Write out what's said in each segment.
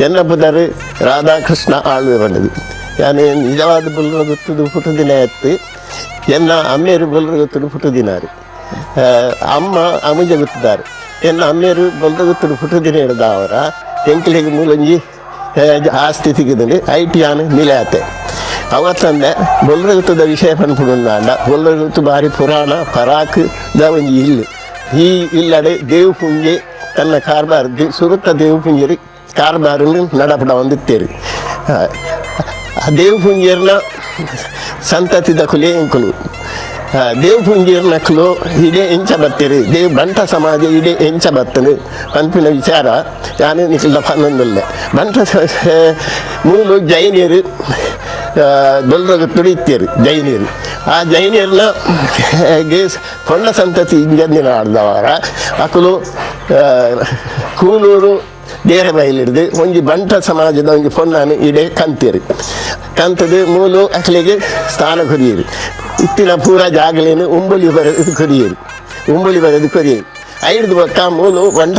ಎನ್ನ ಪುದರ್ ರಾಧಾಕೃಷ್ಣ ಆಳ್ವೆ ಬಂದದು. ಯಾನೆ ನಿಜವಾದ ಬೊಲ್ರ ಗೊತ್ತದು ಪುಟ್ಟದಿನ ಎತ್ತು. ಎನ್ನ ಅಮ್ಮೇರು ಬೊಲ್ರ ಗೊತ್ತದು ಪುಟ್ಟದಿನಾರು, ಅಮ್ಮ ಅಮುಜ ಗೊತ್ತಿದ್ದಾರೆ. ಎನ್ನ ಅಮ್ಮೇರು ಬೊಲ್ರ ಗೊತ್ತದು ಪುಟ್ಟದಿನ ಹಿಡ್ದವರ ಎಂಕ್ಲೆಗ್ ಮೂಲೊಂಜಿ ಆಸ್ತಿ ಸಿಗದಲ್ಲಿ I T ಆನ್ ನಿಲೆ ಆತೆ. ಅವತ್ತಂದೆ ಬೊಲ್ರಗುತ್ತದ ವಿಷಯ ಪನ್ಪುಂಡ. ಬೊಲ್ರಗುತ್ತು ಬಾರಿ ಪುರಾಣ ಪರಾಕ್ ದ ಒಂಜಿ ಇಲ್ಲು. ಈ ಇಲ್ಲಡೆ ದೇವು ಪುಂಜೆ ತನ್ನ ಕಾರ್ಬಾರ್ ಸುರುತ್ತ ದೇವು ಪುಂಜರಿ ಕಾರ್ಬಾರನ್ನು ನಡಪಡ ಒಂದಿತ್ತೇರು. ದೇವು ಪುಂಜೇರ್ನ ಸಂತತಿದ ಕುಲೆ ಎಂಕುಲು. ದೇವು ಪುಂಜೇರ್ನಕ್ಲು ಇಡೇ ಎಂಚ ಬತ್ತೀರಿ, ದೇವ್ ಬಂಟ ಸಮಾಜ ಇಡೇ ಎಂಚ ಬತ್ತನು ಪನ್ಪಿನ ವಿಚಾರ ಯಾನು ನಿಖಿಲ್ದ ಪನ್ನೊಂದುಲ್ಲೆ. ಬಂಟ ಮೂಲು ಜೈನರು ಬೊಲ್ರಗುತ್ತುಡು ಇತ್ತೇರು ಜೈನರು. ಆ ಜೈನರ್ನ ಕೊಂಡ ಸಂತತಿ ಇಂಜಂದಿನ ಆಡ್ದವರ ಅಕುಲು ಕೂಲೂರು ದೇರ ಬೈಲಿಡ್ದು ಒಂಜಿ ಬಂಟ ಸಮಾಜದ ಒಂಜಿ ಪೊನ್ನಾನು ಇಡೆ ಕಂತೀರು. ಕಂತದು ಮೂಲು ಅಕ್ಲೆಗೆ ಸ್ಥಾನ ಕೊರಿಯರು. ಇತ್ತಿನ ಪೂರ ಜಾಗಲೇನು ಉಂಬುಲಿ ಬರೆದು ಕೊರಿಯರು, ಉಂಬುಲಿ ಬರೆದು ಕೊರಿಯರು. ಐದು ಬೊಕ್ಕ ಮೂಲು ಬಂಟ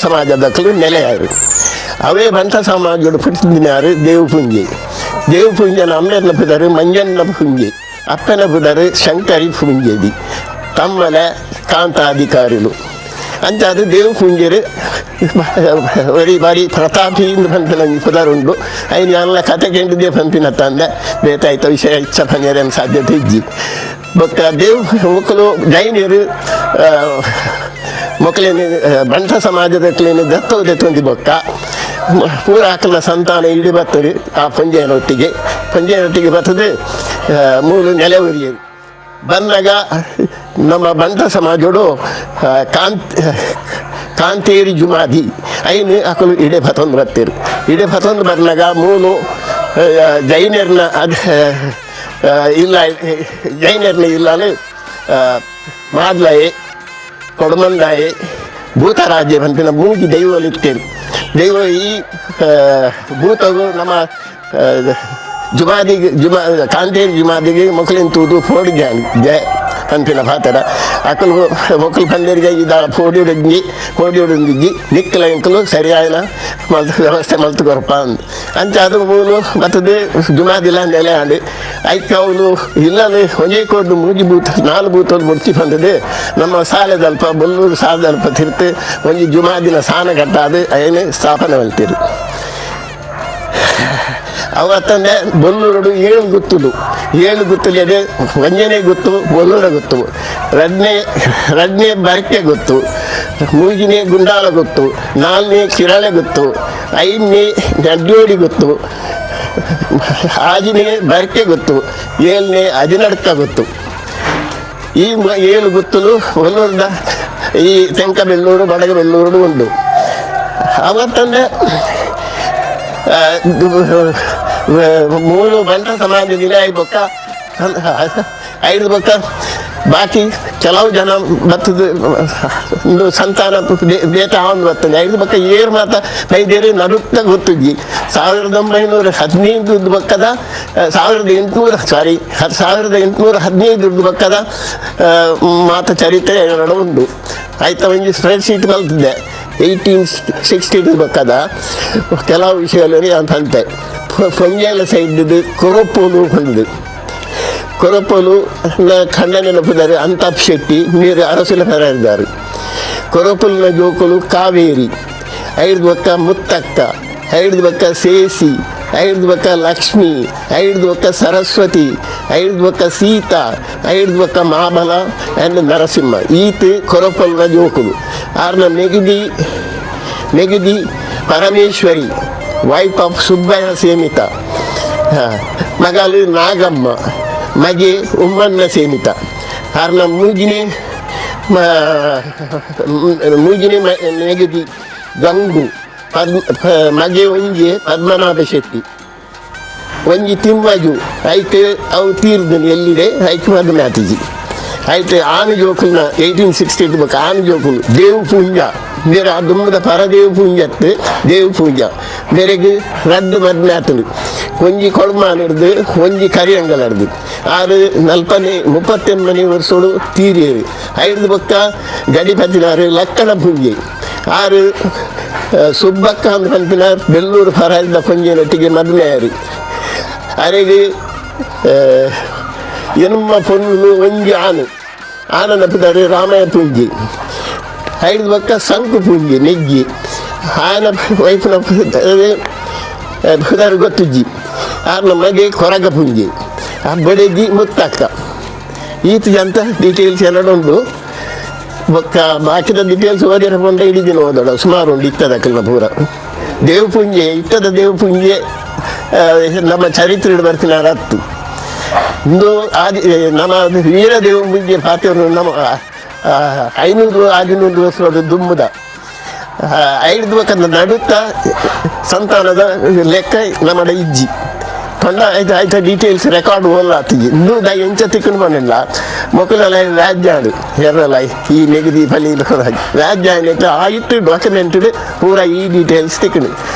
ಸಮಾಜದಕ್ಕಲು ನೆಲೆಯಾರು. ಅವೇ ಬಂಟ ಸಮಾಜದ ಪುಟ್ಟಿದಿನಾರು ದೇವಪುಂಜಿ. ದೇವಪುಂಜನ ಅಮ್ಮೇರ್ನ ಪುದರು ಮಂಜಣ್ಣ ಪುಂಜಿ, ಅಪ್ಪನ ಪುದರು ಶಂಕರಿ ಪುಂಜೇದಿ, ತಮ್ಮಲೆ ಕಾಂತಾಧಿಕಾರಿಲು. ಅಂಚಾದ ದೇವಪುಂಜರು ಒರಿ ಬಾರಿ ಪ್ರತಾಪಿ ಇಂದು ಪನ್ಪಿನ ಒಂಜಿ ಪುದರ್ ಉಂಡು. ಐನ್ ಯಾನ್ಲ ಕತೆ ಕೇಂಡಿದ್ದೆ ಪನ್ಪಿನ ತಂದೆ ಬೇತಾಯ್ತ ವಿಷಯ ಇಚ್ಛ ಪನ್ಯರೆ ಸಾಧ್ಯತೆ ಇಜ್ಜಿ. ಬೊಕ್ಕ ದೇವ್ ಮೊಕ್ಕಲು ಜೈನರು ಮೊಕ್ಕಲೇನು ಬಂಟ ಸಮಾಜದ ದತ್ತವು ದತ್ತೊಂದಿ ಬೊಕ್ಕ ಪೂರ ಅಕಲ್ನ ಸಂತಾನ ಇಡೀ ಬರ್ತದೆ. ಆ ಪಂಜೆಯನೊಟ್ಟಿಗೆ ಪಂಜೆಯನೊಟ್ಟಿಗೆ ಬರ್ತದೆ. ಮೂಲು ನೆಲೆ ಉರಿಯರು ಬಂದಾಗ ನಮ್ಮ ಬಂಟ ಸಮಾಜೋಡು ಕಾಂತೇರಿ ಜುಮಾದಿ ಐನು ಅಕಲು ಇಡೆ ಬತ್ತೊಂದು ಬರ್ತೀರು. ಇಡೆ ಬತ್ತೊಂದು ಬರ್ನಾಗ ಮೂಲು ಜೈನರ್ನ ಅದ್ ಇಲ್ಲ, ಜೈನರ್ನ ಇಲ್ಲಾನು ಮಾದ್ಲಾಯೆ, ಕೊಡಮಂದಾಯೆ, ಭೂತರಾಜ್ಯ ಪನ್ಪಿನ ಮೂಜಿ ದೈವలు ಇತ್ತೇರು. ದೈವ ಈ ಭೂತವು ನಮ್ಮ ಜುಮಾದಿಗೆ ಜುಮಾ ಕಾಂತೇರಿ ಜುಮಾದಿಗೆ ಮೊಕಲಿನ ತೂದು ಫೋಡಿಗೆ ಜಯ ಪನ್ಪಿನ ಪಾತ್ರ. ಅಕಲು ಮೊಕಲು ಪಂದೇರಿಗೆ ಇದಾಳ ಫೋಡಿಯುಡಂಜಿ ಫೋಡಿಯುಡಂಜಿ ನಿಕ್ಕಲ ಎಂಕಲು ಸರಿಯಾಯಿನ ಮಲ್ತು ವ್ಯವಸ್ಥೆ ಮಲ್ತು ಕೊರಪ ಅಂದ್. ಅಂಚ ಅದು ಮೂಲು ಬತ್ತದೆ ಜುಮಾದಿಲ ನೆಲೆ ಆಂಡ್. ಐಕ್ ಅವನು ಇಲ್ಲದೆ ಒಂಜೇ ಕೊಡ್ದು ಮೂಜಿ ಬೂತ್ ನಾಲ್ ಬೂತಲು ಮುಡ್ಚಿ ಬಂದದೆ. ನಮ್ಮ ಸಾಲೆದಲ್ಪ ಬೊಲ್ಲೂರು ಸಾಲದಲ್ಪ ತಿರ್ತು ಒಂಜಿ ಜುಮಾದಿನ ಸಾನ ಕಟ್ಟಾದು ಐನೆ ಸ್ಥಾಪನೆ ಮಲ್ತಿರು. ಅವತ್ತಂದೆ ಬೊಲ್ಲೂರುಡು ಏಳು ಗುತ್ತುಲು. ಏಳು ಗುತ್ತುಲಿದೆ. ಒಂಜನೇ ಗುತ್ತು ಬೊಲ್ಲೂರ ಗುತ್ತು, ರಡ್ನೇ ರಡ್ನೇ ಬರಕೆ ಗುತ್ತು, ಮೂಜಿನೇ ಗುಂಡಾಲ ಗುತ್ತು, ನಾಲ್ನೇ ಕಿರಳೆ ಗುತ್ತು, ಐದನೇ ನಡ್ಯೋಡಿ ಗುತ್ತು, ಆಜನೇ ಬರಕೆ ಗುತ್ತು, ಏಳನೇ ಅಜಿನಡ್ಕ ಗುತ್ತು. ಈ ಏಳು ಗುತ್ತುಲು ಬೊಲ್ಲೂರದ ಈ ತೆಂಕ ಬೆಳ್ಳೂರು, ಬಡಗ ಬೆಳ್ಳೂರು ಉಂಡು. ಅವತ್ತಂದ್ರೆ ಮೂರು ಬಂಟ ಸಮಾಜ ದಿನ ಬೊಕ್ಕ ಐದು ಬೊಕ್ಕ ಬಾಕಿ ಕೆಲವು ಜನ ಬತ್ತದ ಒಂದು ಸಂತಾನ ಬೇತ ಒಂದು ಬರ್ತದೆ. ಐದು ಬೊಕ್ಕ ಏರ್ ಮಾತ ಬೈದೇರಿ ನಡುತ್ತ ಗೊತ್ತಿದ್ವಿ. 1915 ಬೊಕ್ಕದ 1800, ಸಾರಿ, 1815 ಬೊಕ್ಕದ ಮಾತ ಚರಿತ್ರೆ ನಡ ಉಂಡು. ಆಯ್ತಾ, ಒಂಜಿ ಸ್ಪ್ರೆಡ್ ಶೀಟ್ ಕಲ್ತಿದ್ದೆ. 1860 ಬೊಕ್ಕದ ಕೆಲವು ವಿಷಯಗಳಲ್ಲಿ ಅಂತ ಅಂತೆ. ಪೊಂಜೆಲ ಸೈಡ್ ಕೊರಪೋಲು ಹೊಂದಿದೆ. ಕೊರಪೋಲು ಖಂಡನೆ ನೆನಪಿದ್ದಾರೆ. ಅಂತಾಪ್ ಶೆಟ್ಟಿ ನೀರು ಅರಸುಲ ಇದ್ದಾರೆ. ಕೊರಪೊಲಿನ ಜೋಕುಲು ಕಾವೇರಿ, ಐದು ಬೊಕ್ಕ ಮುತ್ತಕ್ಕ, ಐದು ಬೊಕ್ಕ ಸೇಸಿ, ಐದು ಬೊಕ್ಕ ಲಕ್ಷ್ಮಿ, ಐದು ಬೊಕ್ಕ ಸರಸ್ವತಿ, ಐದು ಬೊಕ್ಕ ಸೀತಾ, ಐದು ಬೊಕ್ಕ ಮಾಬಲ ಆ್ಯಂಡ್ ನರಸಿಂಹ. ಈತ ಕೊರಪೊಲ್ನ ಜೋಕುಲು. ಆರ್ನ ನೆಗದಿ ನೆಗದಿ ಪರಮೇಶ್ವರಿ, ವೈಫ್ ಆಫ್ ಸುಬ್ಬಯ್ಯ ಸೇಮಿತ. ಮಗಲು ನಾಗಮ್ಮ, ಮಗೆ ಉಮ್ಮನ್ನ ಸೇಮಿತ. ಆರ್ನ ಮೂಗಿನೇ ಮೂಗಿನೇ ನೆಗದಿ ಗಂಗು, ಪದ್ಮ ಮಗೆ ಒಂಜಿ ಪದ್ಮನಾಭ ಶೆಟ್ಟಿ, ಒಂಜಿ ತಿಮ್ಮಜು. ಐತೆ ಅವು ತೀರ್ದನು ಎಲ್ಲಿದೆ ಐಕ್ ಮದುವೆ ಆಯ್ತು. ಆನು ಜೋಕುಲ್ನ 1860 ಬೊಕ್ಕ ಆನು ಜೋಕುಲು ದೇವು ಪೂಂಜ ಬೇರೆ ಆ ದುಮ್ಮದ ಪರ ದೇವು ಪೂಂಜತ್ತು. ದೇವು ಪೂಂಜ ಬೇರೆಗ್ ರಡ್ಡು ಮದ್ಮೆ ಆತುಂಡು. ಒಂಜಿ ಕೊಳ್ಮಾನಿಡ್ದು, ಒಂಜಿ ಕರಿಯಂಗಲಡ್ದು. ಆರು ನಲ್ಪನೆ 38ನೇ ವರ್ಷೋಡು ತೀರಿಯರು. ಐದು ಬೊಕ್ಕ ಗಡಿಪತಿನಾರು ಲಕ್ಕಣ ಪೂಂಜೆ ಆರು. Subbakka ಅಂದ್ ಪನ್ಪಿನ ಬೆಲ್ಲೂರು ಫರಾಜದ ಪೊಂಜೆನೊಟ್ಟಿಗೆ ಮದುವೆ ಅರೆಗೆ ಎನ್ಮ ಪೊಣ್ಣು ಒಂಜಿ ಆನು ಆನನ ಪುದರ್ ರಾಮಯ್ಯ ಪುಂಜಿ ಐದು ಬೊಕ್ಕ ಸಂಕು ಪುಂಜಿ ನೆಜ್ಜಿ ಆಯನ ವೈಫ್ನ ಪುದರ್ ಗೊತ್ತುಜ್ಜಿ ಆರ್ನ ಮಗೆ ಕೊರಗ ಪುಂಜಿ ಆ ಬಡೆಜಿ ಮುತ್ತಕ್ಕ ಈತ ಜಂತ ಡೀಟೇಲ್ಸ್ ಎಲ್ಲ ಉಂಡು ಬೊಕ್ಕ ಬಾಕಿದ ಡೀಟೇಲ್ಸ್ ಓದಿರ ಪಂಡ ಇಡೀ ದಿನ ಓದೋಣ ಸುಮಾರು ಉಂಡು ಇತ್ತದ ಕಲ್ನ ಪೂರ ದೇವಪುಂಜೆ ಇತ್ತದ ದೇವಪುಂಜೆ ನಮ್ಮ ಚರಿತ್ರೆ ಬರ್ತಿನ ರತ್ತು ಇಂದು ಆದಿ ನಮ್ಮ ವೀರ ದೇವಪುಂಜೆ ಪಾತೆರು ನಮ್ಮ 500 600 ವರ್ಷದ ದುಮ್ಮುದ ಐದು ಬೊಕ್ಕ ನಡುತ್ತ ಸಂತಾನದ ಲೆಕ್ಕ ನಮ್ಮಡ ಇಜ್ಜಿ ಪಂಡ ಆಯ್ತು ಆಯ್ತಾ ಡೀಟೇಲ್ಸ್ ರೆಕಾರ್ಡ್ ಓಲ್ಲ ಆತಿಜಿ ಇಂದು ದೈ ಎಂಚ ತಿಕ್ಕುಂಡು ಪಂಡಿಲ್ಲ ಮೊಕಲೆಲ್ಲ ವ್ಯಾಜ್ಯಾಡು ಎರ್ರಲ್ಲ ಈ ನಿಗದಿ ಫಲಿ ವ್ಯಾಜ್ಯ ಆಯಿತು ಡಾಕ್ಯುಮೆಂಟೆಡ್ ಪೂರ ಈ ಡೀಟೇಲ್ಸ್ ತಿಕ್ಕುಂಡು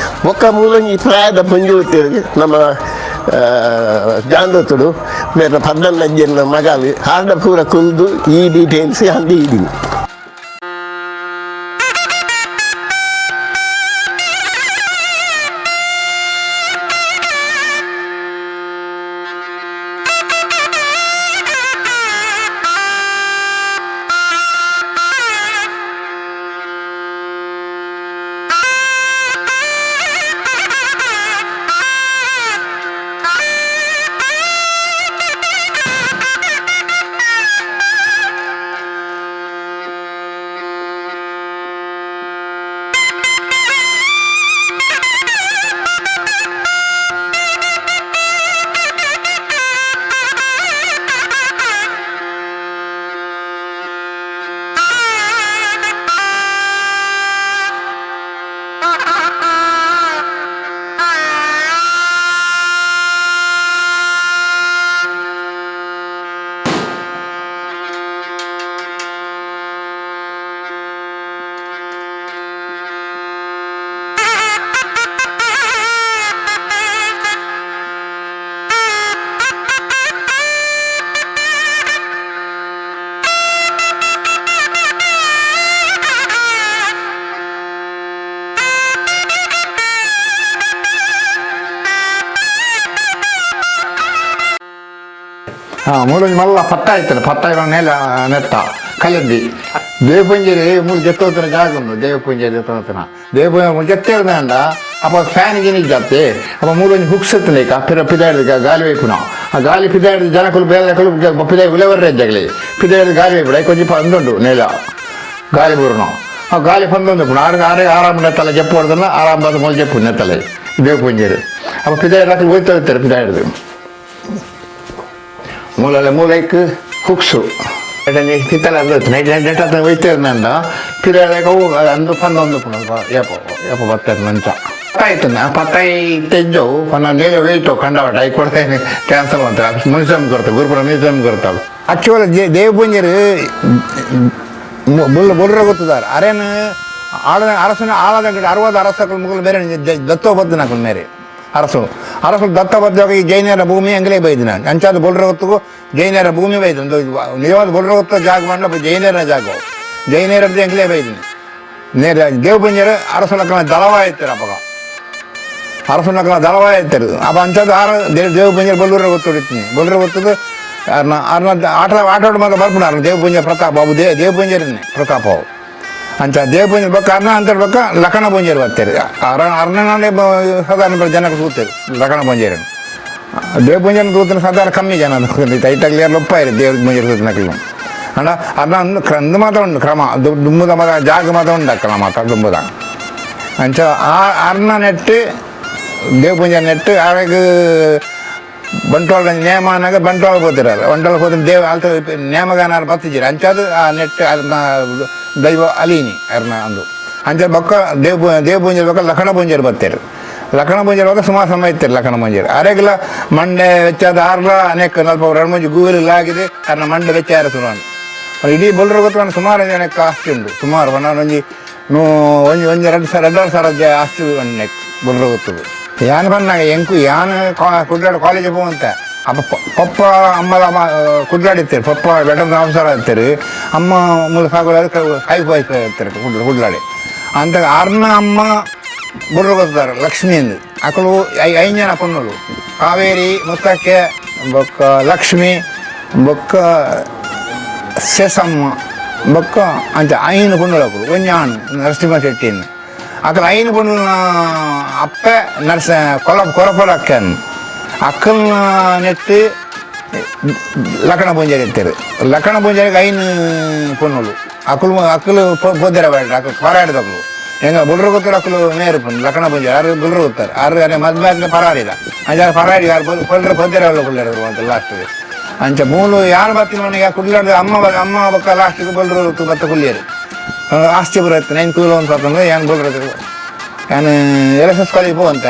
ಬೊಕ್ಕ ಮೂಲಂಜಿ ಪ್ರಾಯದ ಪುಂಜಿ ನಮ್ಮ ಜಾಂದೊತ್ತುಡು ಮೇರೆ ಪದ್ದನ್ನಜ್ಜನ ಮಗಾಲು ಆರ್ಡ ಪೂರ ಕುಲ್ದು ಈ ಡೀಟೇಲ್ಸ್ ಅಂದು ಇದ್ದೀನಿ. ಮೂಲೊಂಜಿ ಮಲ್ಲ ಪತ್ತ ಇತ್ತಲ್ಲ ಪತ್ತ ನೆಲ ನೆತ್ತ ಕಲದ್ದಿ ದೇವಪುಂಜರಿ ಮೂಲು ಜೆತ್ತೋತನ ಜಾಗ ಉಂಡು ದೇವಪುಂಜರಿ ಜೆತ್ತೋತನ ದೇವಪುಂಜ ಮೂಲು ಜೆತ್ತೇರ್ದಂಡ ಅಪ್ಪ ಫ್ಯಾನ್ ಗಿನಿ ಜಾತೆ ಅಪ್ಪ ಮೂಲೊಂಜಿ ಹುಕ್ಸ್ ಇತ್ತಲೇಕ ಪಿರ ಪಿದಾಡ್ದ ಗಾಲಿ ವೈಪುನ ಆ ಗಾಲಿ ಪಿದಾಡ್ದ ಜನಕುಲು ಬೇಲಕುಲು ಪಿದಾಯಿ ಉಲೆವರ್ರೆ ಜಗಲಿ ಪಿದಾಡ್ದ ಗಾಲಿ ವೈಪುಡ ಕೊಂಚ ಪಂದುಂಡು ನೆಲ ಗಾಲಿ ಬೂರ್ನು ಆ ಗಾಲಿ ಪಂದೊಂದು ಪುಣ ಆರು ಆರು ಆರಾಮ ನೆತ್ತಲ್ಲ ಜಪ್ಪು ಹೊಡೆದಲ್ಲ ಆರಾಮ ಬಂದು ಮೂಲು ಜಪ್ಪು ನೆತ್ತಲೆ ದೇವಪುಂಜರಿ ಅಪ್ಪ ಪಿದಾಡ್ದ ಹೋಯ್ತಾ ಇರ್ತಾರೆ ಪಿದಾಡ್ದು ಮೂಲಲ್ಲ ಮೂಲೈಕ್ ಹುಕ್ಸು ಪಿತ್ತಲ ನೆಟ್ ಒಯ್ತೇರ್ನಂಡ ಪಿದಾಡಕ ಅಂದು ಪಂದೊಂದು ಪುಣ ಏಪ ಏಪ ಬತ್ತೇರ್ ನಂಚ ಪತ್ತಾಯ್ತು ಪತ್ತಾಯಿ ತೆಜ್ಜು ಪನ್ನ ನೇರ ವೆಯ್ಟು ಕಂಡವಟ I ಕೊಡ್ತೇನೆ ಕ್ಯಾನ್ಸಲ್ ಅಂತ ಮ್ಯೂಸಿಯಂ ಕೊಡ್ತಾರೆ ಗುರುಪುರ ಮ್ಯೂಸಿಯಂ ಕೊಡ್ತಾವೆ ಆಕ್ಚುವಲ್ ದೇವಪುಂಜರು ಬುಲ್ಲ ಬುಲ್ರ ಗೊತ್ತದಾರ ಅರೇನು ಆಳ ಅರಸನ ಆಳದ 60 ಅರಸಕಲ್ ಮುಗಲ್ ಬೇರೆ ದತ್ತೋ ಬದ್ದನಕಲ್ ಮೇರೆ ಅರಸು ಅರಸು ದತ್ತ ಬದ್ದಾಗ ಈ ಜೈನರ ಭೂಮಿ ಅಂಗಲೇ ಬೈದಿನ ಅಂಚಾದ ಬೊಲ್ರ ಹೊತ್ತಿಗೂ ಜೈನರ ಭೂಮಿ ಬೈದ ನಿಜವಾದ ಬೊಲ್ರ ಹೊತ್ತು ಜಾಗ ಮಾಡಲ ಜೈನರ ಜಾಗ ಜೈನರದ್ದು ಅಂಗಲೇ ಬೈದಿನಿ ನೇರ ದೇವಪುಂಜರು ಅರಸು ದಳವಾಯ ಇತ್ತಾರೆ ಅಪ್ಪಗ ಅರಸು ನಕಲ ದಳವಾಯ ಇತ್ತಾರೆ ಅಪ್ಪ ಅಂಚಾದ ಆರು ದೇವಪುಂಜರು ಬೊಲ್ಲೂರ ಗೊತ್ತು ಹೊಡಿತೀನಿ ಬೊಲ್ಲೂರ ಗೊತ್ತದು ಅರ್ನ ಅರ್ನ ಆಟ ಆಟೋಡು ಮಾತ್ರ ಬರ್ಪುಣ ಅರ್ನ ದೇವಪುಂಜ ಪ್ರತಾಪ ಅವು ದೇವಪುಂಜರನ್ನೇ ಪ್ರತಾಪ ಅವು ಅಂಚ ದೇವಪುಂಜ ಬಕ್ಕ ಅರ್ಣ ಅಂತ ಬಕ್ಕ ಲಖಣ ಪುಂಜರು ಬರ್ತಾರೆ ಅರ ಅರ್ಣನೇ ಸಾಧಾರಣ ಜನಕ್ಕೆ ತೂತಾರೆ ಲಖಣ ಪುಂಜರನ್ನು ದೇವಪುಂಜನ ತೂತನ ಸಾಧಾರಣ ಕಮ್ಮಿ ಜನ ಟೈಟಾಗ್ಲಿ ಲೊಪ್ಪ ಇರು ದೇವ್ರ ಪುಂಜರು ತೂತನಕ್ಲು ಅಣ್ಣ ಅರ್ಣ ಅಂದು ಮಾತ್ರ ಉಂಟು ಕ್ರಮ ದುಂಬುದ ಮಾತ್ರ ಜಾಗ ಮಾತ್ರ ಉಂಟು ಕ್ರಮ ಮಾತ್ರ ದುಂಬುದ ಅಂಚ ಆ ಅರ್ಣ ನೆಟ್ಟು ದೇವಪುಂಜ ನೆಟ್ಟು ಆಗ ಬಂಟ್ವಾಳ ನೇಮನಾಗ ಬಂಟ್ವಾಳ ಹೋತಿರಲ್ಲ ಬಂಟ್ವಾಳ ಹೋದ್ರೆ ದೇವ ಅಲ್ತ ನೇಮಗಾನಾರು ಬತ್ತಿದ್ದೀರ ಅಂಚಾದು ಆ ನೆಟ್ಟು ಅರ್ನ ದೈವ ಅಲೀನಿ ಅರ್ನ ಅಂದು ಅಂಚ ಬೊಕ್ಕ ದೇವ ದೇವಪುಂಜರು ಬೊಕ್ಕ ಲಖಣ ಪುಂಜರು ಬರ್ತಾರೆ ಲಖಣ ಪುಂಜರು ಹೋದ ಸುಮಾರು ಸಮಯ ಇತ್ತಾರೆ ಲಖಣ ಪುಂಜರು ಅರೆಗ್ಲ ಮಂಡೆ ವೆಚ್ಚದ ಆರ್ಲ ಅನೇಕ ನಲ್ಪ ಎರಡು ಮುಂಜಿ ಗೂಗಲ್ ಆಗಿದೆ ಅರ್ನ ಮಂಡೆ ವೆಚ್ಚ ಯಾರು ಸುಮಾರು ಇಡೀ ಬೊಲ್ಲರ ಗೊತ್ತು ಸುಮಾರು ಜನಕ್ಕೆ ಆಸ್ತಿ ಉಂಟು ಸುಮಾರು ಒಂದೊಂಜಿ ನೂ ಒಂಜಿ ಒಂಜಿ 2,000 2,500 ಆಸ್ತಿ ಒಂಜಿ ಬೊಲ್ಲರ ಗೊತ್ತದು ಯಾನ್ ಬಂದಾಗ ಎಂಕು ಯಾನ್ ಕುಡ್ಲಾಡ ಕಾಲೇಜ್ ಹೋಗುವಂತ ಅಪ್ಪ ಪಪ್ಪ ಅಮ್ಮಲ ಕುಡ್ಲಾಡಿತ್ತಾರೆ ಪಪ್ಪ ಬೆಟರ್ ಅವಸರ ಇರ್ತಾರೆ ಅಮ್ಮ ಮೂಲ ಸಾಗೋಲ ಹೈ ಬಾಯ್ ಇರ್ತಾರೆ ಕುಡ್ಲಾಡಿ ಅಂತ ಅರ್ನ ಅಮ್ಮ ಬುರ್ರಗೊತ್ತಾರೆ ಲಕ್ಷ್ಮಿ ಅಂದು ಅಕಲು ಐದು ಜನ ಪೊಣ್ಣುಲು ಕಾವೇರಿ ಮುತ್ತಕ್ಕೆ ಬೊಕ್ಕ ಲಕ್ಷ್ಮಿ ಬೊಕ್ಕ ಸೆಸಮ್ಮ ಬೊಕ್ಕ ಅಂಚ ಐನು ಪೊಣ್ಣುಲು ಅಕುಲು ಒಂಜಿ ಆಣ್ ನರಸಿಂಹ ಶೆಟ್ಟಿನ ಅಕಲು ಐನು ಪೊಣ್ಣುಲ ಅಪ್ಪೆ ನರಸ ಕೊಲ ಕೊರಪೊಲ ಅಕ್ಕನ್ ಅಕ್ಕಲ್ನ ನೆಟ್ಟು ಲಕ್ಕಣ ಪೂಂಜಾರಿ ಇರ್ತಾರೆ. ಲಕ್ಕಣ ಪೂಂಜಾರಿಗೆ ಐನು ಪೊಣ್ಣುಲು ಅಕುಲು ಅಕ್ಕಲು ಪೊದ್ದೆರ ಬೇಡ ಅಕಲು ಪರಾಡಿದಕುಲು ಹೆಂಗ ಬುಲ್ರು ಗೊತ್ತಾರೆ ಅಕುಲು ಮೇರು ಪೊಣ್ಣು ಲಕ್ಕಣ ಪೂಂಜಾರಿ ಆರು ಬುಲ್ರು ಗೊತ್ತಾರೆ ಆರು ಅರೆ ಮದ್ವೆ ಪರಾರಿದ ಅಂಚ ಪರಾರಿ ಯಾರು ಪೊಲ್ರ ಪೊದ್ದೆರ ಕುಳ್ಳರು ಅಂತ ಲಾಸ್ಟ್ ಅಂಚ ಮೂಲು ಯಾರು ಬತ್ತಿನ ಮನೆಗೆ ಕುಡ್ಲಾಡ್ದು ಅಮ್ಮ ಅಮ್ಮ ಬೊಕ್ಕ ಲಾಸ್ಟಿಗೆ ಬೊಲ್ರು ಬತ್ತ ಕುಲ್ಲಿಯರು ಆಸ್ತಿ ಬರುತ್ತೆ ನೈನ್ ಕೂಲ ಒಂದು ಅಂತಂದ್ರೆ ಏನು ಬೊಲ್ರು ನಾನು L S S college ಪೋವಂತ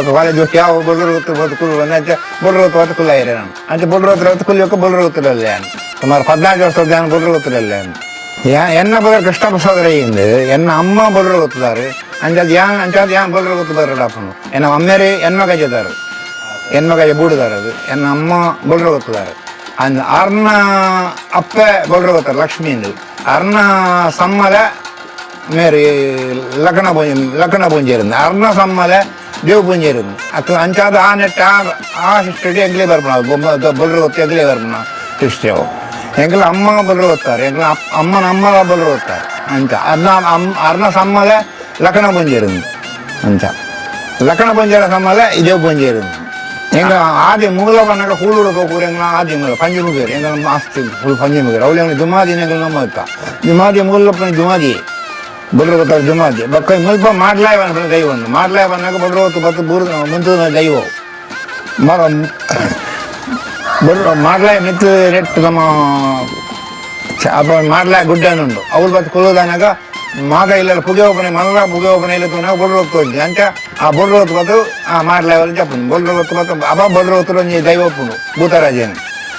college ಹೋಗಿ ಯಾವ ಬೊಲ್ರು ಗೊತ್ತು ಬತ್ತು ಕುಲ್ಲು ಬಂದೆ ಅಂಚ ಬೊಲ್ರು ಗೊತ್ತು ಬತ್ತು ಕುಲ್ಲ ಇರ ನಾನು ಅಂಚ ಬೊಲ್ರು ಹತ್ರ ಹೊತ್ತು ಕುಲ್ಲಿಯೋಕೆ ಬೊಲ್ರು ಗೊತ್ತಿರಲ್ಲ ನಾನು ಸುಮಾರು 14 ವರ್ಷದ ನಾನು ಬೊಲ್ರು ಗೊತ್ತಿರಲ್ಲ ನಾನು ಎನ್ನ ಬದಲು ಕೃಷ್ಣ ಸೋದರ ಇಂದು ಎನ್ನ ಅಮ್ಮ ಬೊಲ್ರು ಗೊತ್ತಿದ್ದಾರೆ ಅಂಚಾದ ಯಾನ್ ಅಂಚಾದ ಯಾನ್ ಬೊಲ್ರು ಗೊತ್ತು ಬರಡಪ್ಪನು ಎನ್ನ ಅಮ್ಮೇರಿ ಎನ್ನ ಗಜದಾರು ಎನ್ನ ಗಜ ಬೂಡುದಾರ ಅದು ಎನ್ನ ಅಮ್ಮ ಬೊಲ್ರು ಗೊತ್ತಿದ್ದಾರೆ ಅಂದ್ ಅರ್ನ ಅಪ್ಪೆ ಬೊಲ್ರು ಗೊತ್ತಾರೆ ಲಕ್ಷ್ಮಿ ಇಂದು ಅರ್ನ ಸಮ್ಮಲ ಮೇರಿ ಲಕ್ಕಣ ಪೂಂಜೆ ಲಕ್ಕಣ ಪೂಂಜೆ ಇருந்து ಅರ್ನ ಸಮ್ಮಲೆ ದೇವ್ ಪೂಂಜೆ ಇருந்து ಅಕ್ಕ ಅಂಚಾದ ಆ ನೆಟ್ಟ ಆ ಆ ಹಿಸ್ಟರಿ ಎಂಗ್ಲೇ ಬರ್ಪಣ ಬೊಲ್ರು ಗೊತ್ತು ಎಂಗ್ಲೇ ಬರ್ಪಣ ಹಿಸ್ಟ್ರಿ ಅವು ಎಂಗ್ಲ ಅಮ್ಮ ಬೊಲ್ರು ಗೊತ್ತಾರೆ ಎಂಗ್ಲ ಅಮ್ಮನ ಅಮ್ಮಲ ಬೊಲ್ರು ಗೊತ್ತಾರೆ ಅಂಚ ಅರ್ನ ಅಮ್ಮ ಅರ್ನ ಸಮ್ಮಲೆ ಲಕ್ಕಣ ಪೂಂಜೆ ಇருந்து ಅಂಚ ಲಕ್ಕಣ ಪೂಂಜೆರ ಸಮ್ಮಲೆ ದೇವ್ ಪೂಂಜೆ ಇருந்து ಎಂಗ ಆದಿ ಮೂಲ ಬಣ್ಣಗ ಹೂಳುಡು ತೋಕೂರು ಎಂಗ್ಲ ಆದಿ ಮೂಲ ಪಂಚಮುಗೇರು ಎಂಗ್ಲ ನಮ್ಮ ಆಸ್ತಿ ಫುಲ್ ಪಂಚಮುಗೇರು ಅವಳು ಎಂಗ್ಲ ಜುಮಾದಿ ಎಂಗ್ಲ ನಮ್ಮ ಇತ್ತ ಜುಮಾದಿ ಮೂಲ ಜುಮಾದಿ ಬೊಲ್ರು ಗೊತ್ತಾಗ ಜುಮಾದಿ ಬಕ್ಕ ಮುಲ್ಪ ಮಾಡ್ಲಾಯ ಬಂದ ದೈವ ಒಂದು ಮಾಡ್ಲಾಯ ಬಂದಾಗ ಬೊಲ್ರು ಹೊತ್ತು ಬತ್ತು ಬೂರು ಮುಂತು ದೈವ ಮರ ಬೊಲ್ರು ಮಾಡ್ಲಾಯ ಮೆತ್ತು ನೆಟ್ಟು ನಮ್ಮ ಅಪ್ಪ ಮಾಡ್ಲಾಯ ಗುಡ್ಡನುಂಡು ಅವ್ರು ಬತ್ತು ಕುಲ್ಲುದಾನಾಗ ಮಾದ ಇಲ್ಲ ಪುಗೆ ಒಬ್ಬನೇ ಮಲ್ಲ ಪುಗೆ ಒಬ್ಬನೇ ಇಲ್ಲ ತೋನಾಗ ಬೊಲ್ರು ಹೊತ್ತು ಹೋಗಿ ಅಂಚ ಆ ಬೊಲ್ರು ಹೊತ್ತು ಬತ್ತು ಆ ಮಾಡ್ಲಾಯ ಜಪ್ಪನು ಬೊಲ್ರು ಹೊತ್ತು ಬತ್ತು ಅಪ್ಪ ಬೊಲ್ರು ಹೊತ್ತು ಒಂಜಿ ದೈವ ಒಪ್ಪುಂಡು ಭೂತರಾಜನ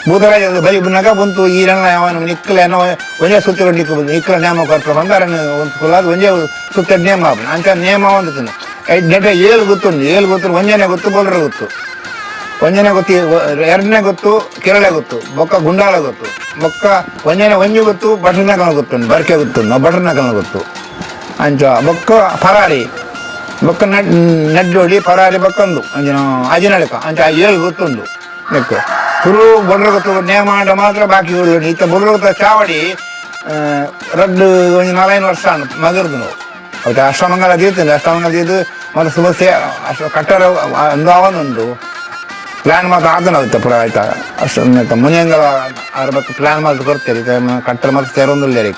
ಭೂತರಾಜ ಬಲಿ ಬನ್ನಾಗ ಬಂತು ಈ ರಣ ಅವನು ನಿಕ್ಕಲ ಏನೋ ಒಂದೇ ಸುತ್ತ ನಿಕ್ಕ ಬಂದು ನಿಕ್ಕಲ ನೇಮ ಕೊಟ್ಟ ಬಂದಾರನ್ನು ಒಂದು ಕುಲಾದ ಒಂದೇ ಸುತ್ತ ನೇಮ ಆಪುಂಡು ಅಂಚ ನೇಮ ಒಂದು ನೆಟ ಏಳು ಗೊತ್ತುಂಡು ಏಳು ಗೊತ್ತು ಒಂಜನೇ ಗೊತ್ತು ಬೊಲ್ರು ಗೊತ್ತು ಒಂಜನೇ ಗೊತ್ತು ಎರಡನೇ ಗೊತ್ತು ಕೇರಳ ಗೊತ್ತು ಬೊಕ್ಕ ಗುಂಡಾಳ ಗೊತ್ತು ಬೊಕ್ಕ ಒಂಜನೇ ಒಂಜಿ ಗೊತ್ತು ಬಟರ್ನಕಲ್ ಗೊತ್ತುಂಡು ಬರ್ಕೆ ಗೊತ್ತುಂಡು ಬಟರ್ನಕಲ್ ಗೊತ್ತು ಅಂಚ ಬೊಕ್ಕ ಪರಾರಿ ಬೊಕ್ಕ ನಡ್ ನಡ್ಡೋಡಿ ಪರಾರಿ ಬೊಕ್ಕಂದು ಅಂಚಿನ ಅಜಿನಡಕ ಅಂಚ ಏಳು ಗೊತ್ತುಂಡು ನೆಕ್ಕು ಪುರು ಬೊಲ್ರು ಗೊತ್ತು ನೇಮ ಆಂಡ ಮಾತ್ರ ಬಾಕಿ ಉಳ್ಳು ಇತ್ತ ಬೊಲ್ರು ಗೊತ್ತ ಚಾವಡಿ ರಡ್ಡು ಒಂಜಿ ನಾಲ್ಕೈದು ವರ್ಷ ಮಗರ್ದು ನಾವು ಅವತ್ತು ಅಷ್ಟಮಂಗಲ ತೀರ್ತುಂಡು ಅಷ್ಟಮಂಗಲ ತೀರ್ದು ಮತ್ತೆ ಸುಬಸ್ಸೆ ಅಷ್ಟು ಕಟ್ಟಡ ಒಂದು ಅವನುಂಡು ಪ್ಲ್ಯಾನ್ ಮಾತ್ರ ಆದನ ಆಯ್ತಾ ಪೂರ ಆಯ್ತಾ ಅಷ್ಟು ಮುನಿಯಂಗಲ ಅದ್ರ ಬಗ್ಗೆ ಪ್ಲ್ಯಾನ್ ಮಾತ್ರ ಕೊಡ್ತೀರಿ ಕಟ್ಟಡ ಮಾತ್ರ ಸೇರೊಂದಿಲ್ಲ ರೀ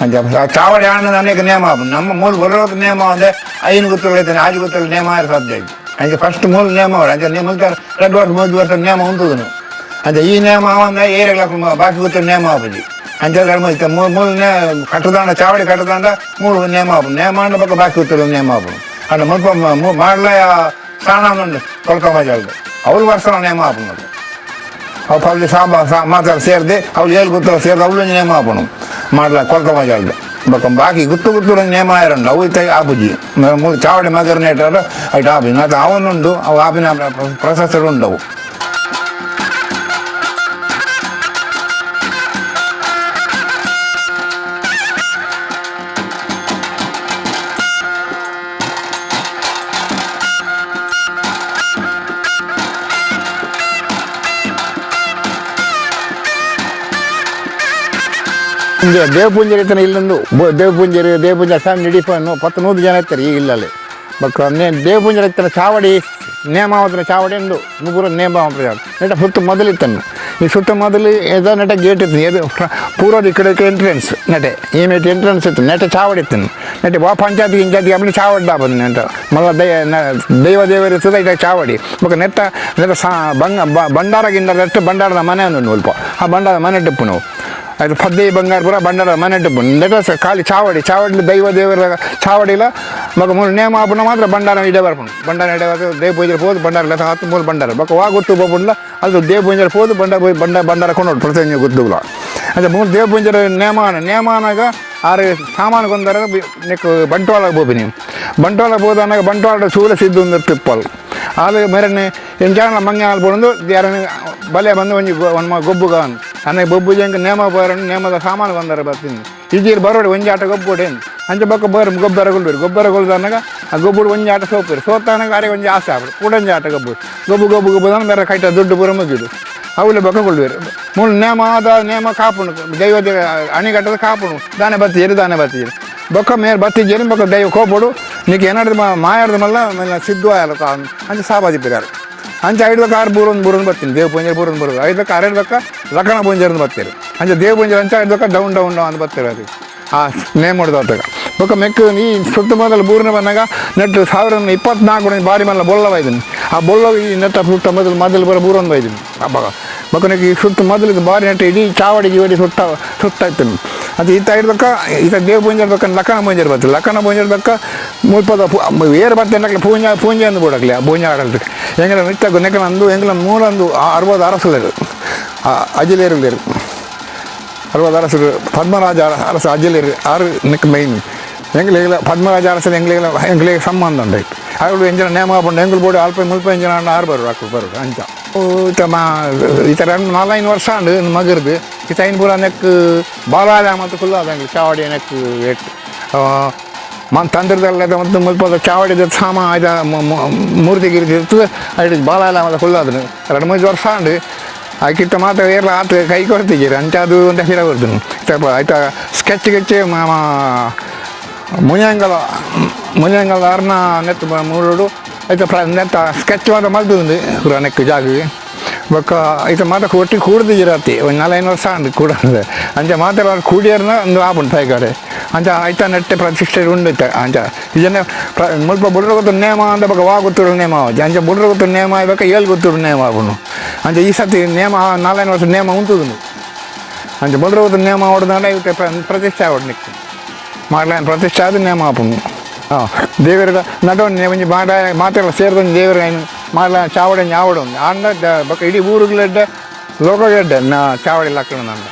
ಅಂಚ ಚಾವಡಿ ಆಂಡ ಅನೇಕ ನಿಯಮ ನಮ್ಮ ಮೂಲ ಬರೋದು ನಿಯಮ ಅಂದರೆ ಐನು ಗೊತ್ತಿಲ್ಲ ಆಜು ಗೊತ್ತಿಲ್ಲ ನಿಯಮ ಸಾಧ್ಯ ಆಯ್ತು ಅಂಚೆ ಫಸ್ಟ್ ಮೂಲ ನಿಯಮ ಅವಳು ಅಂಚೆ ನಿಯಮ 2 ವರ್ಷ 3 ವರ್ಷ ನಿಯಮ ಉಂಟುದನು ಅಂಚೆ ಈ ನಿಯಮ ಅವಂದ ಏರಿಯಾಗಳ ಬಾಕಿ ಗೊತ್ತಿಲ್ಲ ನಿಯಮ ಆಪುಜಿ ಅಂಚೆ ಮೂಲ ಕಟ್ಟದಾಂಡ ಚಾವಡಿ ಕಟ್ಟದಾಂಡ ಮೂಲ ನಿಯಮ ಆಪು ನಿಯಮ ಅಂಡ ಬೊಕ್ಕ ಬಾಕಿ ಗೊತ್ತಿಲ್ಲ ನಿಯಮ ಆಪುನು ಅಂಡ ಮುಲ್ಪ ಮಾಡ್ಲ ಸ್ನಾನ ಉಂಡು ಕೊಳ್ಕ ಮಜಾಲ್ದು ಅವ್ರು ವರ್ಷ ನೇಮ ಆಪುನದು ಅವು ಪಬ್ಲಿಕ್ ಸಾಂಬ ಮಾತಾಡ ಸೇರಿದೆ ಅವ್ರು ಏಳು ಗೊತ್ತಿಲ್ಲ ಸೇರಿದೆ ಅವಳು ನೇಮ ಆಪುನು ಮಾಡ್ಲ ಕೊಳ್ಕ ಮಜಾಲ್ದು ಬೊಕ್ಕ ಬಾಕಿ ಗುತ್ತು ಗುತ್ತು ನೇಮ ಆಯರಂಡು ಅವು ಇತ್ತ ಆಪುಜಿ ಮೂಲ ಚಾವಡಿ ಮಗರ್ ನೇಟಾರ ಐಟ್ ಆಪುಜಿ ನಾತ ಅವನುಂಡು ಅವು ಆಪಿನ ಪ್ರೊಸೆಸರ್ ಉಂಡವು. ದೇವಪೂಂಜರಿ ಇತ್ತನ ಇಲ್ಲೊಂದು ದೇವಪೂಂಜರಿ ದೇವಪೂಂಜ ಫ್ಯಾಮಿಲಿ ಇಡೀ 100 ಜನ ಇರ್ತಾರೆ ಈ ಇಲ್ಲಲ್ಲಿ ಬೊಕ್ಕ ದೇವಪೂಂಜರಿ ಇತ್ತನ ಚಾವಡಿ ನೇಮಾವತನ ಚಾವಡಿ ಉಂಡು ಮುಗುರ ನೇಮ ನೆಟ ಸುತ್ತ ಮೊದಲು ಇತ್ತನ್ನು ಈ ಸುತ್ತ ಮೊದಲು ಎದ ನೆಟ ಗೇಟ್ ಇತ್ತು ಎದು ಪೂರ್ವದ ಈ ಕಡೆ ಎಂಟ್ರೆನ್ಸ್ ನೆಟೆ ಈ ಮೇಟ್ ಎಂಟ್ರೆನ್ಸ್ ಇತ್ತು ನೆಟ ಚಾವಡಿ ಇತ್ತು ನೆಟೆ ವಾ ಪಂಚಾಯತಿ ಗಿಂಚಾಯತಿ ಆಮೇಲೆ ಚಾವಡಿ ಬಂದು ನೆಟ ಮಲ್ಲ ದೈವ ದೇವರು ಇರ್ತದೆ ಇಟ ಚಾವಡಿ ಬೊಕ್ಕ ನೆತ್ತ ನೆಟ ಸಾ ಬಂಗ ಬಂಡಾರ ಗಿಂಡಾರ ನೆಟ್ಟು ಬಂಡಾರದ ಮನೆ ಉಂಟು ಸ್ವಲ್ಪ ಆ ಬಂಡಾರದ ಮನೆ ಟಿಪ್ಪು ನಾವು ಅದು ಪದ್ದೆ ಬಂಗಾರ ಪೂರ ಬಂಡಾರ ಮನೆ ಟಿಪ್ಪು ನೆಟ ಖಾಲಿ ಚಾವಡಿ ಚಾವಡಿ ದೈವ ದೇವರ ಚಾವಡಿಲ ಬೊಕ್ಕ ಮೂಲು ನೇಮ ಆಪುನ ಮಾತ್ರ ಬಂಡಾರ ಇಡೆ ಬರ್ಪುಂಡು ಬಂಡಾರ ಇಡೆ ದೇವ ಪೂಜೆ ಪೋದು ಬಂಡಾರ ಲೆಕ್ಕ ಹತ್ತು ಮೂಲು ಬಂಡಾರ ಬೊಕ್ಕ ವಾ ಗೊತ್ತು ಪೋಪುಂಡ್ಲ ಅದು ದೇವ ಪೂಜೆ ಪೋದು ಬಂಡ ಪೋಯಿ ಬಂಡ ಬಂಡಾರ ಕೊಂಡೋಡು ಪ್ರತಿಯೊಂದು ಗೊತ್ತುಲ ಅದೇ ಮೂಲು ದೇವ ಪೂಜೆ ನೇಮಾನ ನೇಮಾನಾಗ ಆರು ಸಾಮಾನು ಕೊಂದರ ನೆಕ್ಕು ಬಂಟ್ವಾಳ ಪೋಪಿನಿ ಬಂಟ್ವಾಳ ಪೋದಾನಾಗ ಬಂಟ್ವಾಳ ಸೂಲ ಸಿದ್ದು ಒಂದು ತಿಪ್ಪಲ್ ಆದು ಮೇರನೆ ಎಂಚಾಣ ಮಂಗೆ ಹಾಲು ಪೋಡೊಂದು ಯಾರನ್ನ ಬಲೆ ಬಂದು ಒಂಜಿ ಒಂದು ಗೊಬ್ಬುಗಾನ್ ಅನ್ನ ಬೊಬ್ಬು ಜಂಕ ನೇಮ ಬೋರನ್ನು ನೇಮದ ಸಾಮಾನು ಬಂದರೆ ಬರ್ತೀನಿ ಇಜೀರ್ ಬರೋಡಿ ಒಂಜಿ ಆಟ ಗೊಬ್ಬು ಕೊಡೇನು ಅಂಚ ಬೊಕ್ಕ ಬೋರ್ ಗೊಬ್ಬರ ಗೊಲ್ಬೇರು ಗೊಬ್ಬರ ಗೊಲ್ದನ್ನಾಗ ಆ ಗೊಬ್ಬರ ಒಂಜಿ ಆಟ ಸೋಪೇರು ಸೋತಾನಾಗ ಅರೆ ಒಂಜಿ ಆಸೆ ಆಪುಂಡು ಕೂಡೊಂಜಿ ಆಟ ಗೊಬ್ಬು ಗೊಬ್ಬು ಗೊಬ್ಬು ಗೊಬ್ಬು ದಾನ ಬೇರೆ ಕೈಟ ದುಡ್ಡು ಪೂರ ಮುಗಿದು ಅವುಲೆ ಬೊಕ್ಕ ಕೊಲ್ಬೇರು ಮೂಲು ನೇಮ ಆದ ನೇಮ ಕಾಪುಂಡು ದೈವ ಅಣಿಗಟ್ಟದ ಕಾಪುಂಡು ದಾನೆ ಬತ್ತಿಜೇರು ದಾನೆ ಬತ್ತಿಜೇರು ಬೊಕ್ಕ ಮೇರ್ ಬತ್ತಿಜೇರು ಬೊಕ್ಕ ದೈವ ಕೋಪಡು ನೀಕು ಏನಾಡ್ದು ಮಾಯಾಡ್ದು ಮಲ್ಲ ಮಲ್ಲ ಸಿದ್ದು ಆಯಲ್ಲ ಅಂಚ ಸಾಬಾಜಿ ಪಿರಾರು ಅಂಚ ಐಡ್ದಕ್ಕ ಆರು ಬೂರೊಂದು ಬೂರೊಂದು ಬರ್ತೀನಿ ದೇವ ಪೂಂಜೆ ಬೂರೊಂದು ಬರೋದು ಐದಕ್ಕ ಅರೆಡ್ದಕ್ಕ ಲಕ್ಕಣ ಪೂಂಜೆ ಬರ್ತೀರಿ ಅಂಚ ದೇವ ಪೂಂಜೆ ಅಂಚ ಐಡ್ದಕ್ಕ down down down ಅಂತ ಬರ್ತೀರಿ ಅದು ಆ ನೇಮ್ ಹೊಡೆದು ಆತಗ ಬೊಕ್ಕ ಮೆಕ್ಕು ಈ ಸುತ್ತ ಮೊದಲು ಬೂರಿನ ಬಂದಾಗ ನೆಟ್ಟು 1024 ಬಾರಿ ಮಲ್ಲ ಬೊಲ್ಲ ಬೈದಿನಿ ಆ ಬೊಲ್ಲ ಈ ನೆಟ್ಟ ಸುತ್ತ ಮೊದಲು ಮೊದಲು ಬರೋ ಬೂರೊಂದು ಬೈದಿನಿ ಅಬ್ಬಾಗ ಬೊಕ್ಕ ನೆಕ್ ಈ ಸುತ್ತ ಮೊದಲು ಬಾರಿ ನೆಟ್ಟು ಇಡೀ ಚಾವಡಿ ಗಿವಡಿ ಸುತ್ತ ಸುತ್ತ ಇತ್ತು ಅದು ಈತ ಇಡ್ಬೇಕ ಈತ ದೇವ ಪೂಂಜೆ ಇರ್ಬೇಕ ಲಕ್ಕಣ ಪೂಂಜೆ ಬರ್ತದೆ ಲಕ್ಕಣ ಪೂಂಜೆ ಇರ್ಬೇಕ ಮುಲ್ಪದ ಏರು ಬರ್ತೇನೆ ಪೂಂಜ ಪೂಂಜೆ ಅಂದು ಬಿಡಕ್ಲೆ ಆ ಪೂಂಜೆ ಆಡಲ್ದಕ್ಕೆ ಎಂಗಲ ನಿತ್ತ ನೆಕ್ಕನ ಅಂದು ಎಂಗಲ ಮೂಲಂದು 60 ಅರಸುಲೇರು ಅಜಿಲೇರುಲೇರು 60 ಅರಸರು ಪದ್ಮರಾಜ ಅರಸ ಅಜಿಲೇರು ಆರು ನೆಕ್ ಮೈನ್ ಎಂಗ್ಲಿಗೆಲ್ಲ ಪದ್ಮರಾಜ ಅರಸನ ಎಂಗ್ಲಿಗೆಲ್ಲ ಎಂಗ್ಲಿಗೆ ಸಂಬಂಧ ಉಂಟು ಅವಳು ಎಂಜನ ನೇಮ ಪಂಡ ಎಂಗುಲು ಬೋಡು ಅಲ್ಪ ಮುಲ್ಪ ಎಂಜನ ಆರು ಬರು ಅಕ್ಕಳು ಬರು ಅಂಚ ಈತ ಮಾ ಈತ ಎರಡು ನಾಲೈದು ವರ್ಷ ಅಂಡು ಮಗರ್ದು ಈತ ಐನ್ ಪೂರ ನೆಕ್ ಬಾಲಾದ ಮತ್ತು ಕುಲ್ಲಾದ ಎಂಗ್ಲು ಚಾವಡಿ ನೆಕ್ ಏಟ್ ಮನ್ ತಂದ್ರದಲ್ಲ ಮತ್ತು ಮುಲ್ಪದ ಚಾವಡಿದ ಸಾಮ ಆಯ್ದ ಮೂರ್ತಿ ಗಿರ್ತಿ ಇರ್ತದೆ ಐದು ಬಾಲಾಲ ಮತ್ತು ಕುಲ್ಲಾದನು ಎರಡು ಮೂರು ವರ್ಷ ಅಂಡು ಆಕಿತ್ತ ಮಾತ್ರ ಏರ್ಲ ಆತ ಕೈ ಕೊಡ್ತಿದ್ದೀರಿ ಅಂಚ ಅದು ಅಂತ ಹಿರ ಬರ್ದನು ಆಯ್ತಾ ಸ್ಕೆಚ್ ಗಿಚ್ಚ್ ಮಾಮ ಮುನಿಯಂಗಲ ಮುನಿಯಂಗಲ ಅರ್ನ ನೆತ್ತು ಮೂರುಡು ಆಯ್ತಾ ಪ್ರ ನೆತ್ತ ಸ್ಕೆಚ್ ಮಾತ್ರ ಮಲ್ತುಂದು ಪೂರ ನೆಕ್ ಜಾಗ ಬೊಕ್ಕ ಐತ ಮಾತ ಒಟ್ಟಿ ಕೂಡ್ದಿಜಿರಾತಿ ಒಂದು ನಾಲೈದು ವರ್ಷ ಅಂಡು ಕೂಡ ಅಂಚ ಮಾತ್ರ ಕೂಡಿಯರ್ನ ಒಂದು ಆಪುಂಡು ಪೈಕಡೆ ಅಂಚ ಐತ ನೆಟ್ಟೆ ಪ್ರತಿಷ್ಠೆ ಉಂಡು ಇತ್ತ ಅಂಚ ಇದನ್ನೇ ಮುಲ್ಪ ಬುಡ್ರ ಗೊತ್ತು ನೇಮ ಅಂದ ಬೊಕ್ಕ ವಾ ಗೊತ್ತಿರು ನೇಮ ಅಂಚ ಬುಡ್ರ ಗೊತ್ತು ನೇಮ ಆಯ್ಬೇಕ ಏಳು ಗೊತ್ತಿರು ನೇಮ ಆಪುಂಡು ಅಂಚ ಈ ಸತಿ ನೇಮ ನಾಲೈದು ವರ್ಷ ನೇಮ ಉಂಟುದುಂಡು ಅಂಚ ಬುಡ್ರ ಗೊತ್ತು ನೇಮ ಹೊಡೆದಾಂಡ ಇತ್ತೆ ಪ್ರತಿಷ್ಠೆ ಆವಡ್ ನಿಕ್ಕು ಮಾಡ್ಲಾನ್ ಪ್ರತಿಷ್ಠೆ ಆದ ನೇಮ ಆಪುಂಡು ಹಾಂ ದೇವರ ನಟವನ್ನೇ ಒಂಜಿ ಮಾಡ ಮಾತೆಲ್ಲ ಸೇರ್ದೊಂಜಿ ದೇವರ ಮಾಡ ಚಾವಡಿ ಆವಡ ಒಂದು ಆಂಡ ಬೊಕ್ಕ ಇಡೀ ಊರುಗಳೆಡ್ಡೆ ಲೋಕಗೆಡ್ಡೆ ನಾ ಚಾವಡಿ ಲಕ್ಕಣ ನಂಡ.